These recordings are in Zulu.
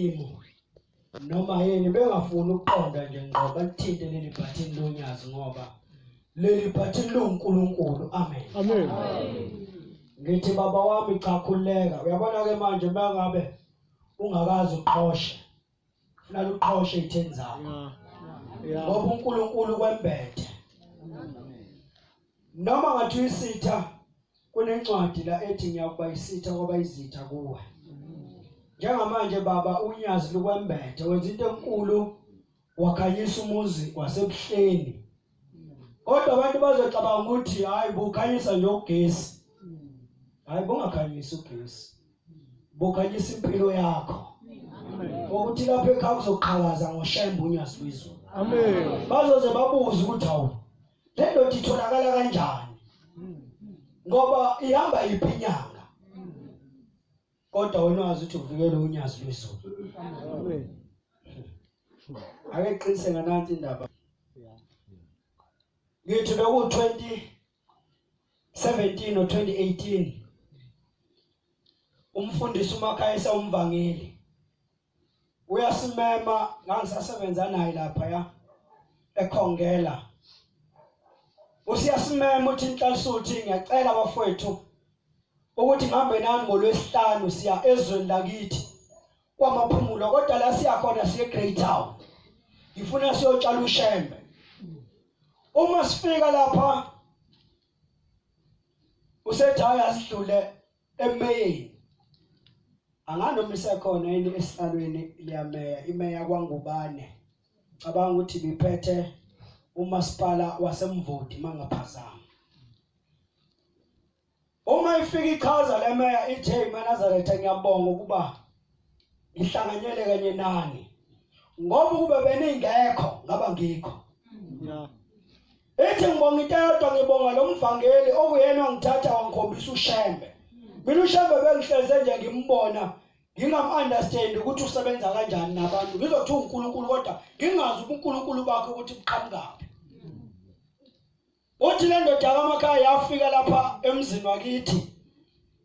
iy'limu noma yini bengafuni ukuqonda nje ngqo balithinte leli bhathini lonyazi ngoba leli bhathini liwuNkulunkulu. Amen. Amen. Ngithi baba wami cha khululeka. Uyabona ke manje mangabe ungakazi uqhoshe. Funa uqhoshe itheni zakho. Yeah. Ngoba uNkulunkulu kwembethe. Noma ngathi uyisitha kunencwadi la ethi ngiyakuba isitha kwaba izitha kuwe. Njengamanje baba unyazi lukwembethe wenza into enkulu wakhanyisa umuzi wasebuhleni. Kodwa abantu bazocabanga ukuthi hayi bukhanyisa nje ugesi. Hayi bungakhanyisi ugesi. Bukhanyisa impilo yakho. Ukuthi lapha ekhaya kuzoqhakaza ngoshembe unyazi lwezulu. Amen. Bazoze babuze ukuthi hawu le ndoda itholakala kanjani? Ngoba ihamba iphi inyanga? Kodwa wena wazi ukuthi uvikele unyazi lwezulu. Amen. Ake qinise nganansi indaba. Ngithi beku 2017 or 2018 umfundisi uMakhayisa umvangeli uyasimema ngangisasebenza naye lapha ya ekhongela usiyasimema uthi inhlansuthi ngiyacela bafowethu ukuthi ngihambe nani ngolwesihlanu siya ezweni lakithi kwamaphumulo kodwa la siya khona siye Great Town ngifuna siyotshala ushembe uma sifika lapha usethi hayi asidlule emeyeni anganoma isekhona yini esihlalweni liyameya imeya kwangubane cabanga ukuthi biphethe umasipala wasemvoti mangaphazama Uma ifika ichaza le meya ithi hey maNazaretha ngiyabonga ukuba ngihlanganyele kanye nani ngoba ukube beningekho ngaba ngikho. Yeah. Ithi ngibonga into eyodwa ngibonga lo mvangeli okuyena wangithatha wangikhombisa uShembe. Mina uShembe bengihleze nje ngimbona ngingam-understand ukuthi usebenza kanjani nabantu ngizothi uNkulunkulu kodwa ngingazi ubuNkulunkulu bakhe ukuthi buqhamukaphi. Uthi le ndoda kaMakhaya yafika lapha emzini wakithi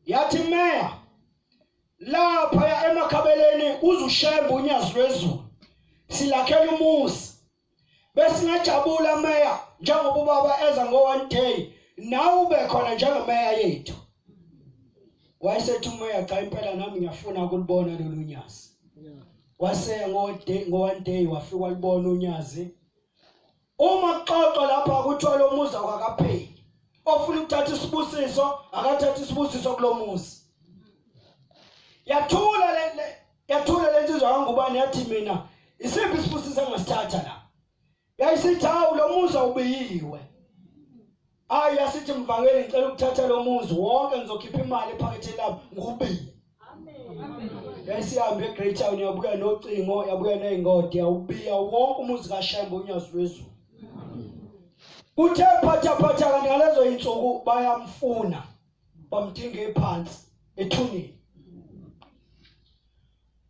yathi meya lapha ya emakhabeleni uzushemba unyazi lwezulu silakhela umuzi besingajabula meya njengoba ubaba eza ngo one day nawe ube khona njengemeya yethu wayesethi umeya cha impela nami ngiyafuna ukulibona lolu nyazi wase ngo day ngo one day wafika walibona unyazi Uma kuxoxwa lapha kuthiwa lo muzi awukakapheli. Ofuna ukuthatha isibusiso akathatha isibusiso kulo muzi. Yathula le yathula le nsizwa kaNgubane yathi mina isiphi isibusiso engasithatha la. Yayisithi hawu lo muzi awubiyiwe. Hayi yasithi mvangeli ngicela ukuthatha lo muzi wonke ngizokhipha imali ephaketheni lami ngiwubiye. Yayisihambe eGreat Town yabuya nocingo yabuya nezingodi yawubiya wonke umuzi kaShembe unyazi lwezulu. Kuthe phatha phatha kanti ngalezo insuku bayamfuna bamdinga ephansi ethuneni.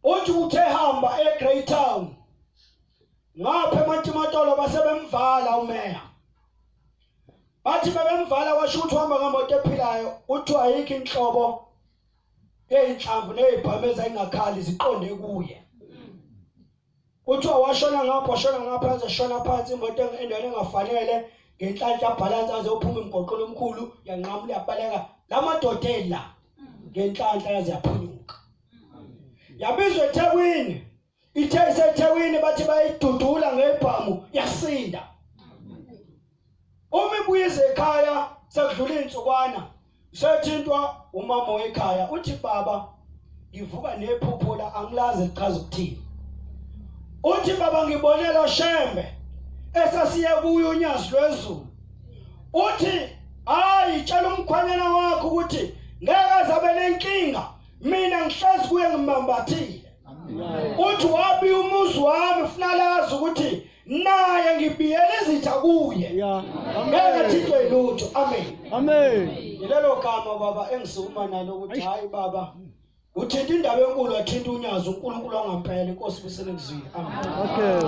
Uthi uthe hamba eGreat Town ngapha eMantimatolo basebemvala umeya. Bathi bebemvala washo ukuthi uhamba ngemoto ephilayo kuthiwa ayikho inhlobo yey'nhlamvu ney'bhamu ezayingakhali ziqonde kuye. Kuthiwa washona ngapha washona ngapha aze shona phansi imoto endaweni engafanele ngenhlanhla bhalansi aze uphuma emgoqweni omkhulu yanqamula yabaleka la madoda ela ngenhlanhla yaze yaphunyuka. Yabizwa eThekwini Ithe iseThekwini bathi bayidudula ngebhamu yasinda. Uma ibuyize ekhaya sekudlula izinsukwana sethintwa umama wekhaya uthi baba ngivuka nephupho la angilazi lichaza ukuthini. Uthi baba ngibonela Shembe esasiye kuyo unyazi lwezulu. Uthi hayi tshela umkhwanyana wakho ukuthi ngeke azabe nenkinga mina ngihlezi kuye ngimambathile. Uthi wabi umuzi wami funa lazi ukuthi naye ngibiyela izitha kuye. Ngeke athintwe lutho. Amen. Amen. Yilelo gama baba engisukuma nalo ukuthi hayi baba uthinta indaba enkulu athinta unyazi uNkulunkulu wangampela inkosi kusenekuzwile. Amen. Okay.